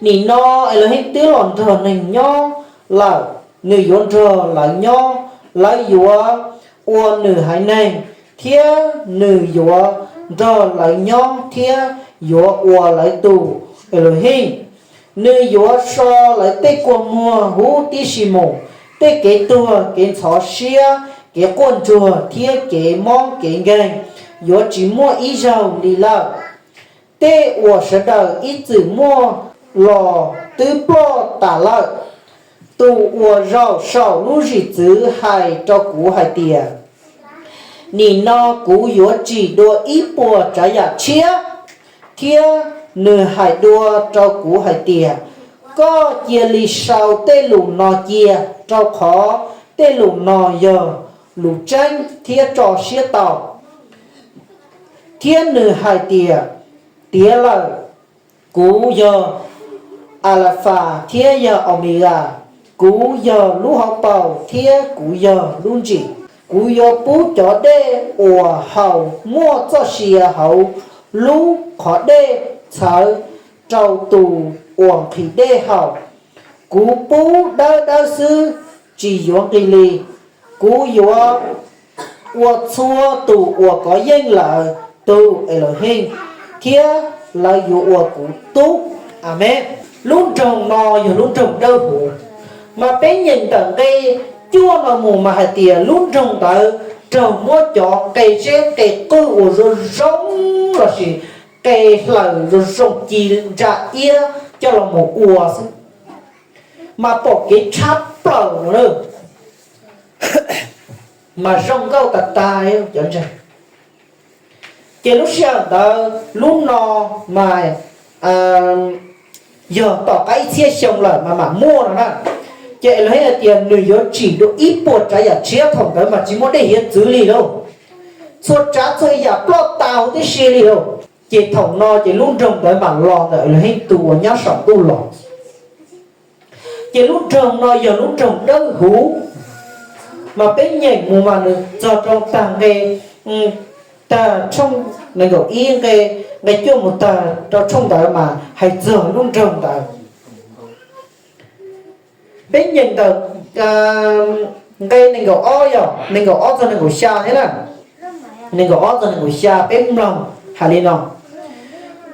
Nim no Elohim twb los nrog neeg nyob lawm, nws yuav nrog lawv nyob, lawv yuav ua nws haiv neeg, thiab nws yuav nrog lawv nyob thiab yuav ua lawv tus Elohim. Nws yuav so lawv tej kua muag huv tib si mus, tej kev tuag, kev ntxhov siab, kev quaj ntsuag thiab kev mob kev nkeeg yuav tsis muaj ib zaug li lawm. Tej uas sawv daws ib txwm muaj los twb ploj tas lawm. Tus uas zaum saum lub zwm txwv hais rau kuv hais tias: Nim no kuv yuav tsim dua ib puas tsav yam tshiab. Thiab nws hais dua rau kuv hais tias: Koj cia li sau tej lus no cia, rau qhov tej lus no yog lus tseeb thiab tso siab tau. Thiab nws hais tias: Tiav lawm, kuv yog Alafas thiab yog Aumegas, kuv yog lub hauv paus thiab kuv yog lub ntsim. Kuv yuav pub cov dej uas haus muaj txoj sia hauv lub qhov dej txhawv rau tus uas nqhis dej haus. Kuv pub dawb dawb xwb, tsis yuav nqi li. Kuv yuav ua txhua tus uas kov yeej lawv tus Elohim, thiab lawv yuav ua kuv tub. Amees. Lub nroog no yog lub nroog dawb huv, mas peb nyeem ntawm nqe cuaj no mus mas hais tias lub nroog ntawd raug muab cov qe zeb qe qwj uas zoo zoo lossis qe hlaws zoo zoo ci ntsa iab coj los mus ua xwb, mas pom kev tshab plaws no, mas zoo nkauj tas tas cov ntseeg. Ces lub sij hawm ntawd lub no mas yog tom qab ib txhiab xyoo lawm mas mam muaj no na. Ces Elohim hais tias nws yuav tsim dua ib puas tsav yam tshiab, thaum ntawd mas tsis muaj dej hiav txwv li lauj. Txhua tsav txhua yam ploj tas huv tib si li lauj. Ces thaum no ces lub nroog ntawd mam los ntawm Elohim tus uas nyob saum ntuj los. Ces lub nroog no yog lub nroog dawb huv, mas peb nyeem mus mas nws txog rau tag nqe, tag tshooj nees nkaum ib nqe, nqe cuaj mus tag rau tshooj ntawd mas hais txog lub nroog ntawd. Peb nyeem ntawm nqe nees nkaum ob yog nees nkaum ob txog nees nkaum xya thiab na. Nees nkaum ob txog nees nkaum xya peb mloog hais li no: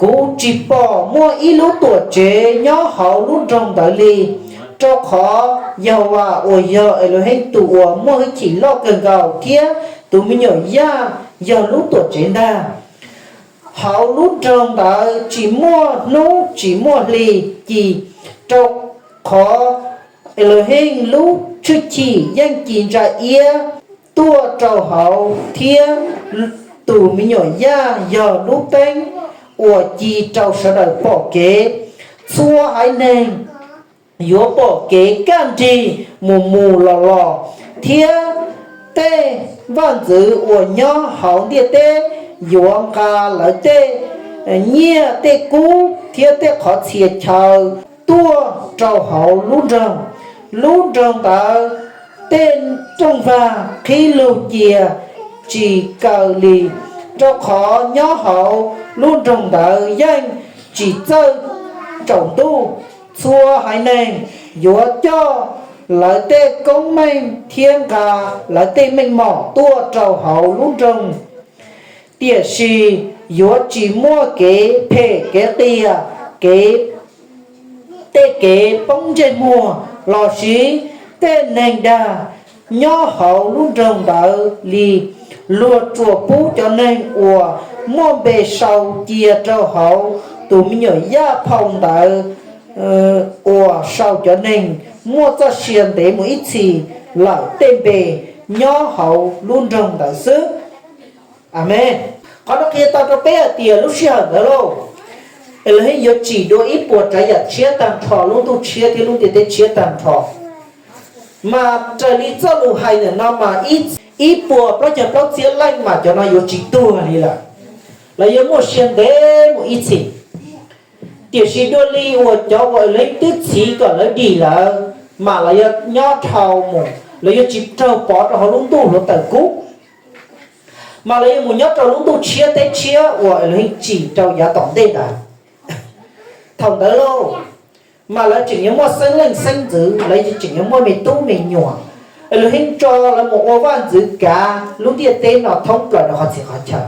Kuv tsis pom muaj ib lub tuam tsev nyob hauv lub nroog ntawd li, rau qhov Yehauvas uas yog Elohim tus uas muaj hwj chim loj kawg nkaus thiab tus me nyuam yaj yog lub tuam tsev ntag. Hauv lub nroog ntawd tsis muaj hnub tsis muaj hli ci, rau qhov Elohim lub hwj chim yeej ci ntsa iab tuaj rau hauv, thiab tus me nyuam yaj yog lub teeb uas ci rau sawv daws pom kev. Txhua haiv neeg yuav pom kev kaj nrig mus mus los los, thiab tej vaj ntxwv uas nyob hauv ntiaj teb yuav nqa lawv tej nyiaj tej kub thiab tej qhov txhia chaw tuaj rau hauv lub nroog. Lub nroog ntawd tej rooj vag qhib lug cia tsis kaw li, rau qhov nyob hauv lub nroog ntawd yeej tsis txawj tsaus ntuj. Txhua haiv neeg yuav coj lawv tej koob meej thiab nqa lawv tej meej mom tuaj rau hauv lub nroog. Tiam sis yuav tsis muaj kev phem kev qias, kev, tej kev poob ntsej muag, lossis tej neeg dag nyob hauv lub nroog ntawd li. Luag tsuas pub cov neeg uas muaj npe sau cia rau hauv tus me nyuam yaj phau ntawv uas sau cov neeg muaj txoj sia ntev mus ib txhis lawm tej npe nyob hauv lub nroog ntawd xwb. Amees. Qhov no qhia tau rau peb hais tias lub sij hawm ntawd lauj, Elohim yuav tsim dua ib puas tsav yam tshiab tag nrho, lub ntuj tshiab thiab lub ntiaj teb tshiab tag nrho. Mas raws li txoj lus hais ntawm no mas ib puas plaub caug plaub txhiab leej mas cov no yuav tsis tuag li lawm, lawv yuav muaj sia ntev mus ib txhis. Tiam sis dua li uas cov uas Elohim twb txhiv kom lawv dim lawm, mas lawv yuav nyob dhau mus, lawv yuav tsis raug pov rau hauv lub ntuj hluav taws kub, mas lawv yuav mus nyob rau lub ntuj tshiab teb tshiab uas Elohim tsim rau yav tom ntej ntawd. Thaum ntawd lauj, mas lawv tseem yuav muaj xeeb leej xeeb ntxwv, lawv tseem yuav muaj me tub me nyuam. Elohim tso lawv mus ua vaj ntxwv kav lub ntiaj teb no thoob plaws rau qhov txhia qhov chaw.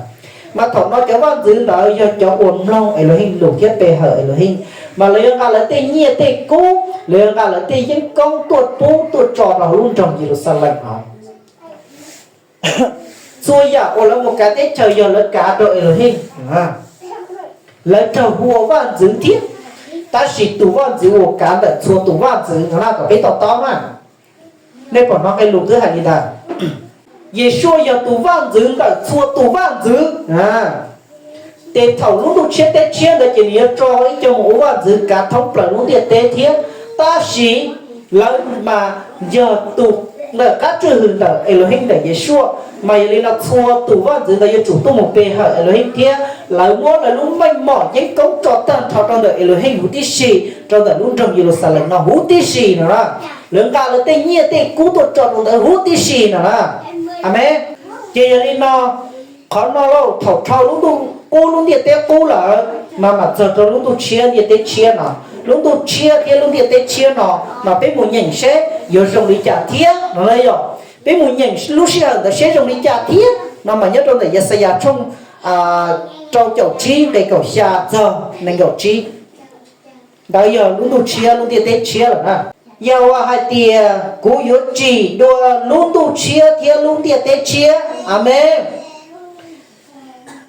Mas thaum no cov vaj ntxwv ntawd yog cov uas mloog Elohim lus thiab pe hawm Elohim, mas lawv yuav nqa lawv tej nyiaj tej kub, lawv yuav nqa lawv tej yeeb koob tuaj pub tuaj tso rau hauv lub nroog Yeluxalees no. Txhua yam uas lawv mus kav teb chaws yog lawv kav rau Elohim, lawv raug hu ua vaj ntxwv thiab. Tab sis tus vaj ntxwv uas kav ntawm txhua tus vaj ntxwv no na, kom peb to taub na, nej pom hnov nqe lus twb hais li ntawd, Yeshua yog tus vaj ntxwv ntawm txhua tus vaj ntxwv. Ces thaum lub ntuj tshiab teb tshiab ntawd ces nws yuav tso ib co mus ua vaj ntxwv kav thoob plaws lub ntiaj teb thiab. Tab sis lawv mas yog tus ntawm qab tswj hwm ntawm Elohim ntawm Yeshua, mas yog li no txhua tus vaj ntxwv ntawd yuav tsum tuaj mus pe hawm Elohim thiab lawv muab lawv lub meej mom yeeb koob tso tag nrho rau ntawm Elohim huv tib si, rau ntawm lub nroog Yeluxalees no huv tib si no na. Lawv nqa lawv tej nyiaj tej kub tuaj tso rau ntawd huv tib si no na. Amees. Ces yog li no, qhov no lauj, thaum dhau lub ntuj qub lub ntiaj teb qub lawm no mas txog rau lub ntuj tshiab ntiaj teb tshiab no. Lub ntuj tshiab thiab lub ntiaj teb tshiab no mas peb mus nyeem seb yuav zoo li cas thiab no na yom. Peb mus nyeem lub sij hawm ntawd seb zoo li cas thiab no mas nyob rau ntawm Yaxayas tshooj rau caum tsib nqe kaum xya txog nees nkaum tsib. Ntawd yog lub ntuj tshiab lub ntiaj teb tshiab lawm na. Yehauvas hais tias, kuv yuav tsim dua lub ntuj tshiab thiab lub ntiaj teb tshiab. Amees.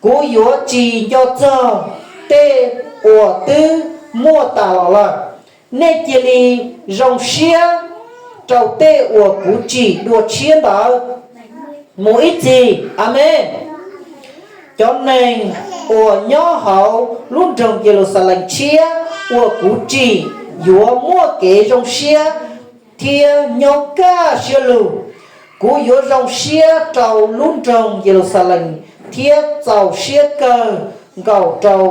Kuv yuav tsis nco txog tej uas twb muaj tas los lawm. Nej cia li zoo siab rau tej uas kuv tsim dua tshiab ntawd mus ib txhis. Amees. Cov neeg uas nyob hauv lub nroog Yeluxalees tshiab uas kuv tsim yuav muaj kev zoo siab thiab nyob kaj siab lug. Kuv yuav zoo siab rau lub nroog Yeluxalees thiab txaus siab kawg nkaus rau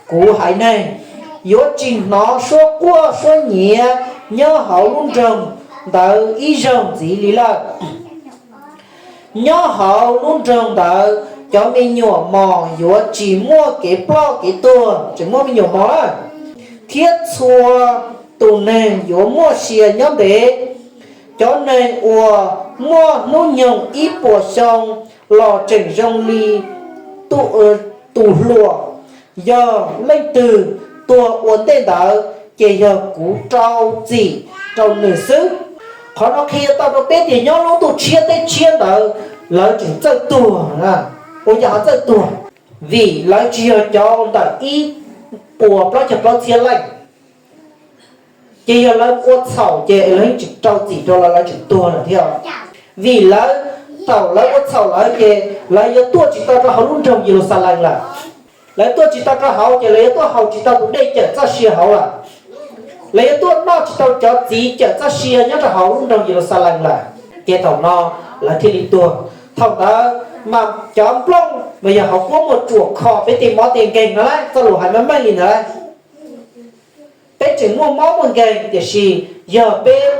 kuv haiv neeg. Yuav tsis hnov suab quaj suab nyiav nyob hauv lub nroog ntawd ib zaug ntxiv li lawm. Nyob hauv lub nroog ntawd, cov me nyuam mos yuav tsis muaj kev ploj kev tuag, tsis muaj me nyuam mos lawm, thiab txhua tus neeg yuav muaj sia nyob ntev. Cov neeg uas muaj hnub nyoog ib puas xyoo los tseem zoo li tus hluas, yog leej twg tuag ua ntej ntawd, ces yog kuv rau txim rau nws xwb. Qhov no qhia tau rau peb tias nyob lub ntuj tshiab teb tshiab ntawd lawv tseem txawj tuag. Ua cas ho txawj tuag? Vim lawv tsis yog cov ntawm ib puas plaub caug plaub txhiab leej. Ces yog lawv ua txhaum ces Elohim tseem rau txim rau lawv, lawv tseem tuag lawm thiab. Vim lawv, thaum lawv ua txhaum lawm ces lawv yuav tuaj tsis tau rau hauv lub nroog Yeluxalees lawm. Lawv tuaj tsis tau rau hauv ces lawv yuav tuaj haus tsis tau tus dej cawm txoj sia hauv lawm. Lawv yuav tuaj noj tsis tau cov txiv cawm txoj sia nyob rau hauv lub nroog Yeluxalees lawm. Ces thaum no lawv thiaj li tuag. Thaum ntawd mas cov nplooj mas yog hauv kuab muaj ruam kho peb tej mob tej nkeeg no lauj, txoj lus hais meej meej li ntawd lauj. Peb tseem muaj mob muaj nkeeg, tiam sis yog peb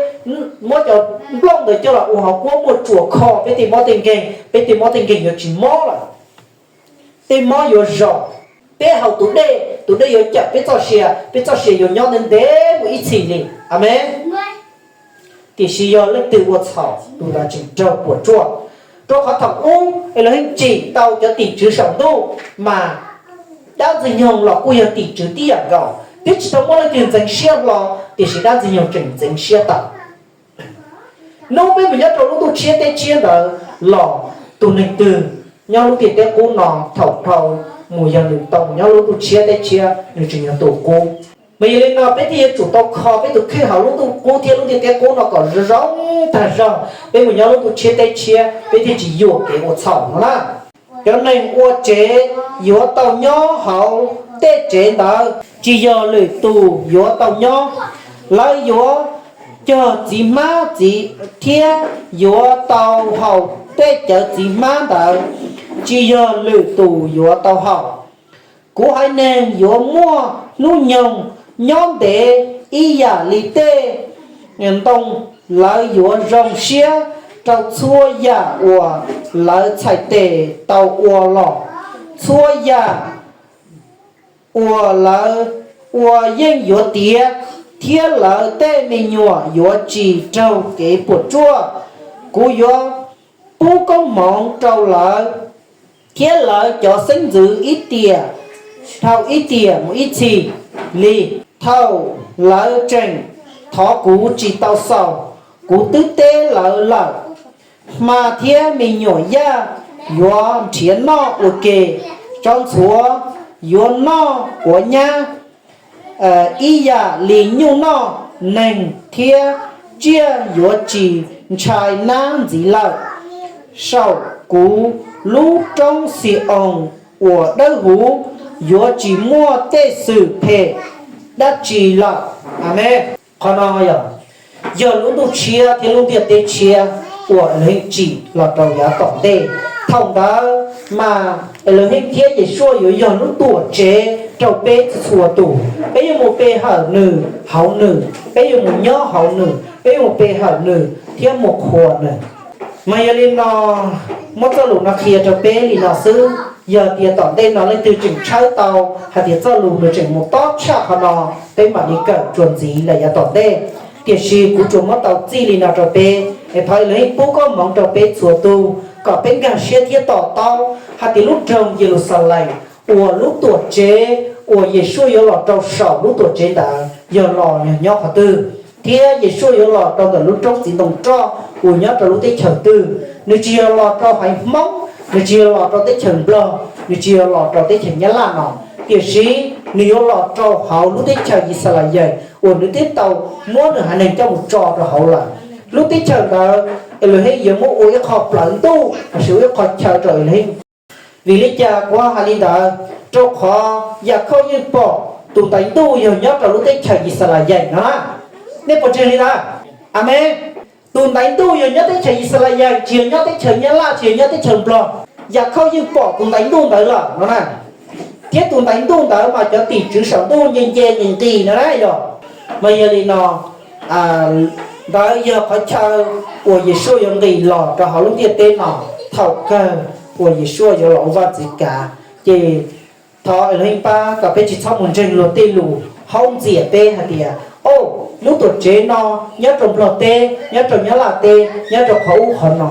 muab cov nplooj ntawd coj los ua hauv kuab muaj ruam kho peb tej mob tej nkeeg, peb tej mob tej nkeeg yuav tsis mob lawm. Tej mob yuav zom. Peb haus tus dej, tus dej yuav cawm peb txoj sia, peb txoj sia yuav nyob ntev ntev mus ib txhis li. Amees. Tiam sis yog leej twg ua txhaum, tus ntawd tseem raug puas tsuaj. Rau qhov thaum ub Elohim tsim tau cov tim tswv saum ntuj, mas dab ntxwg nyoog los kuj yog tim tswv tib yam nkaus, twb tsis tau muaj leej twg ntxeev siab hlo, tiam sis dab ntxwg nyoog tseem ntxeev siab tau. Hnub peb mus nyob rau lub ntuj tshiab teb tshiab ntawd los, tus neeg twg nyob lub ntiaj teb qub no, thaum dhau mus yog nws tau mus nyob lub ntuj tshiab teb tshiab, nws tseem yog tus qub. Mas yog li no peb thiaj yuav tsum tau kho peb tus kheej hauv lub ntuj qub thiab lub ntiaj teb qub no kom zoo zoo tag zog, peb mus nyob lub ntuj tshiab teb tshiab peb thiaj tsis yuam kev ua txhaum no na. Cov neeg ua tsev yuav tau nyob hauv tej tsev ntawd, tsis yog lwm tus yuav tau nyob. Lawv yuav cog txiv hmab txiv thiab yuav tau haus tej cawv txiv hmab ntawd, tsis yog lwm tus yuav tau haus. Kuv haiv neeg yuav muaj hnub nyoog nyob ntev ib yam li tej ntoo, lawv yuav zoo siab rau txhua yam uas lawv txhais tes tau ua los. Txhua yam uas lawv ua yeej yuav tiav, thiab lawv tej me nyuam yuav tsis raug kev puas tsuaj. Kuv yuav pub koob hmoov rau lawv thiab lawv cov xeeb ntxwv ib tiam dhau ib tiam mus ib txhis li. Thaum lawv tseem thov kuv tsis tau xaus, kuv twb teb lawv lawm. Hma thiab me nyuam yaj yuav nrhiav noj ua ke, tsov ntxhuav yuav noj quav nyab ib yam li nyuj noj, neeg thiab tsiaj yuav tsis ntshai nab ntxiv lawm. Saum kuv lub roob Xi-oos uas dawb huv yuav tsis muaj tej xwm phem dab tsi lawm. Amees. Qhov no yog, yog lub ntuj tshiab thiab lub ntiaj teb tshiab uas Elohim tsim los rau yav tom ntej. Thaum ntawd mas Elohim thiab Yeshua yuav yog lub tuam tsev rau peb txhua tus. Peb yuav mus pe hawm nws hauv nws, peb yuav mus nyob hauv nws, peb yuav mus pe hawm nws thiab mus qhuas nws. Mas yog li no, muab txoj lus no qhia rau peb li no xwb. Yog tias tom ntej no leej twg tseem tshawb tau hais tias txoj lus nws tseem mus tob tshaj qhov no, peb mam li kawm txuas ntxiv lawm yav tom ntej. Tiam sis kuv tsuas muab tau txij li no rau peb, es thov Elohim pub koob hmoov rau peb txhua tus kom peb nkag siab thiab to taub hais tias lub nroog Yeluxalees uas lub tuam tsev uas Yeshua yuav los rau saum lub tuam tsev ntawd yog los yog nyob qhov twg, thiab Yeshua yuav los rau ntawm lub roob txiv ntoo roj uas nyob rau lub teb chaws twg. Nws tsis yog los rau haiv Hmoob, nws tsis yog los rau teb chaws Nplog, nws tsis yog los rau teb chaws Nyab Laj no, tiam sis nws yuav los rau hauv lub teb chaws Yixalayees uas nws twb tau muab nws haiv neeg coj mus tso rau hauv lawm. Lub teb chaws ntawd Elohim yuav muab ua ib qho plawv ntuj lossis ua ib qho chaw rau Elohim. Vim li cas kuv ho hais li ntawd? Rau qhov Yakhauj yeej pom tus ntaiv ntuj yog nyob rau lub teb chaws Yixalayees no na. Nej puas ntseeg li ntawd? Amees. Tus ntaiv ntuj yog nyob teb chaws Yixalayees, tsis yog nyob teb chaws Nyab Laj, tsis yog nyob teb chaws Nplog. Yakhauj yeej pom tus ntaiv ntuj ntawd lawm no na. Thiab tus ntaiv ntuj ntawd mas cov tim tswv saum ntuj nce nce nqis nqis no na yog. Mas yog li no, ntawd yog qhov chaw uas Yeshua yuav nqis los rau hauv lub ntiaj teb no thaum kawg uas Yeshua yuav los ua vaj ntxwv kav. Ces thov Elohim pab kom peb tsis txhob mus ntseeg luag tej lus haub ntxias peb hais tias Au, lub tuam tsev no nyob rau Nplog teb, nyob rau Nyab Laj teb, nyob rau qhov ub qhov no.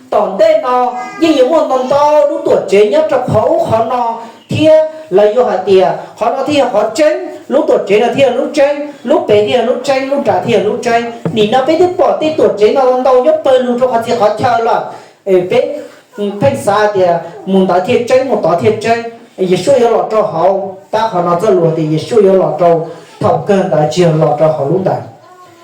Tom ntej no yeej yuav muaj ntau ntau lub tuam tsev nyob rau qhov ub qhov no, thiab lawv yuav hais tias qhov no thiaj yog qhov tseeb, lub tuam tsev no thiaj yog lub tseeb, lub pem thiaj yog lub tseeb, lub nrad thiaj yog lub tseeb. Nim no peb twb pom tej tuam tsev no ntau nyob pawg lug rau qhov txhia qhov chaw lawm. Peb pheej xav tias mus ntawd thiaj tseeb, mus tod thiaj tseeb. Yeshua yuav los rau hauv, tab qhov no txoj lus tias Yeshua yuav los rau, thaum kawg ntawd tsis yog los rau hauv lub ntawd,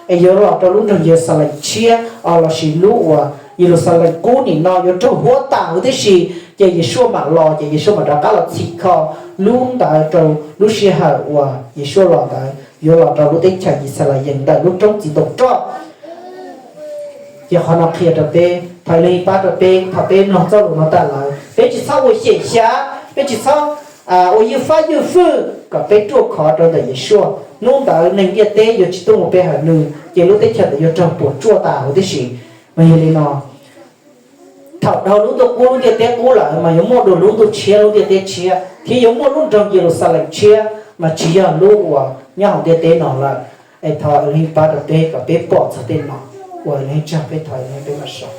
es yuav los rau lub nroog Yeluxalees tshiab lossis lub uas Yeluxalees qub nim no yuav raug huab tas huv tib si, ces Yeshua mam los, ces Yeshua mam rov qab los txhim kho lub ntawd rau lub sij hawm uas Yeshua los ntawd yuav los rau lub teb chaws Yixalayees ntawm lub roob txiv nraug roj. Ces qhov no qhia rau peb, thov Leej pab rau peb, thaum peb mloog txoj lus no tas lawm peb tsis txhob ua xyem xyav, peb tsis txhob ua ywj fab ywj fwj, kom peb ruaj khov rau ntawm Yeshua. Hnub ntawd neeg ntiaj teb yuav tsis tuaj mus pe hawm nws, ces lub teb chaws ntawd yuav raug puas tsuaj tas huv tib si. Mas yog li no, thaum dhau lub ntuj qub lub ntiaj teb qub lawm mas yuav muaj dua lub ntuj tshiab lub ntiaj teb tshiab, thiab yuav muaj lub nroog Yeluxalees tshiab mas tsis yog lub uas nyob hauv ntiaj teb no lawm. Es thov Leej pab rau peb kom peb pom txog tej no. Ua Leej tsaug, peb thov Leej, peb mam soj.